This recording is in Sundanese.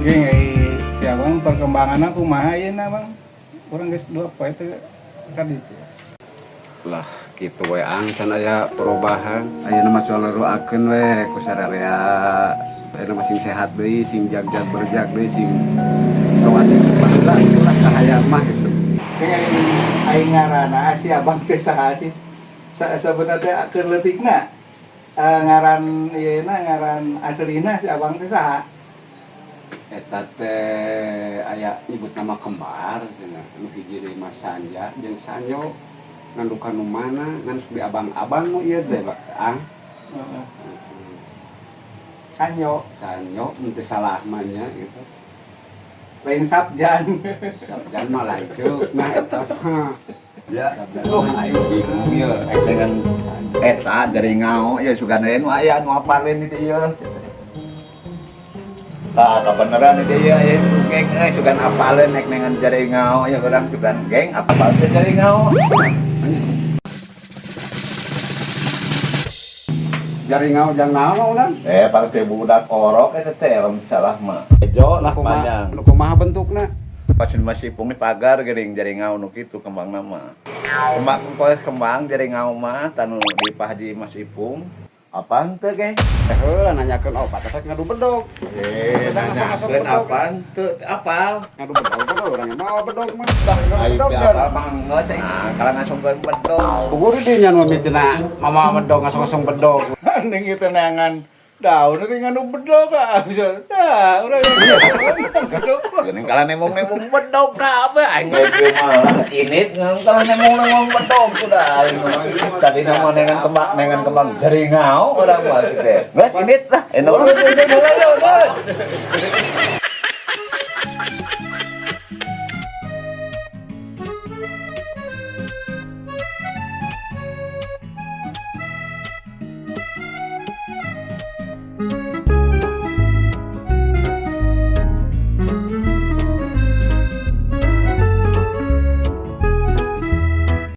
Geng, si abang perkembangan kumaha ieu na, Bang? Urang geus 2 poe teh ka ditu. Lah, kitu we, Ang, can aya perubahan. Ayeuna mah soal doakeun we ku sararea. Ayeuna mah sing sehat deui, sing jag-jag berjag deui, sing kawas baheula itulah kahayang mah gitu. Geng, aing ngaranna si abang teh saha sih? Sabenerna teh keur leutikna ngaran ieu na, ngaran aslina si abang teh saha? Eta teh aya nyebut nama kembar cenah. Nu hiji deui mah Sanja jeung Sanyo. Ngandukan nu mana ngan di abang-abang nu ieu teh, Ang. Heeh. Sanyo. Sanyo mun teu salah mah nya gitu. Lain Sabjan. Sabjan mah lanceuk nah eta mah. Ya, Sabjan. Duh, aing bingung ya dengan eta jaringau ya, sugan we nu aya nu apaleun di dieu. Tah, kabeneran di dieu aya geng euy, sugan apaleun nek dengan jaringau ya, urang sugan geng apal teh jaringau. Jaringau jang naon urang? Eh, pak teh budak orok eta teh lamun salah mah. Ejo lah panjang. Nu kumaha bentukna? Pas masih pung di pagar geuning jaringau nu kitu kembangna mah. Kembang poe kembang jaringau mah tanu di Pak Haji Mas Ipung. Apaan teh, geng? Eh, heula nanyakeun opat teh ngadu bedog. Eh, nanyakeun apaan teu apal. Ngadu bedog bedog urang mah bedog mah. Tah, aing teu apal mah geus aing. Nah, kalau ngasongkeun bedog. Puguh di dinya nu mitina mama bedog ngasong-ngasong bedog. Ning itu neangan daun teh nganu bedog ah. Bisa. Tah, urang bedog. Geuning kalah nemong-nemong bedog kabeh aing ge mah. Ini kalah nemong-nemong bedog sudah aing mah. Tadi nama nengan kembang jaringau urang mah teh. Geus init lah. Enak.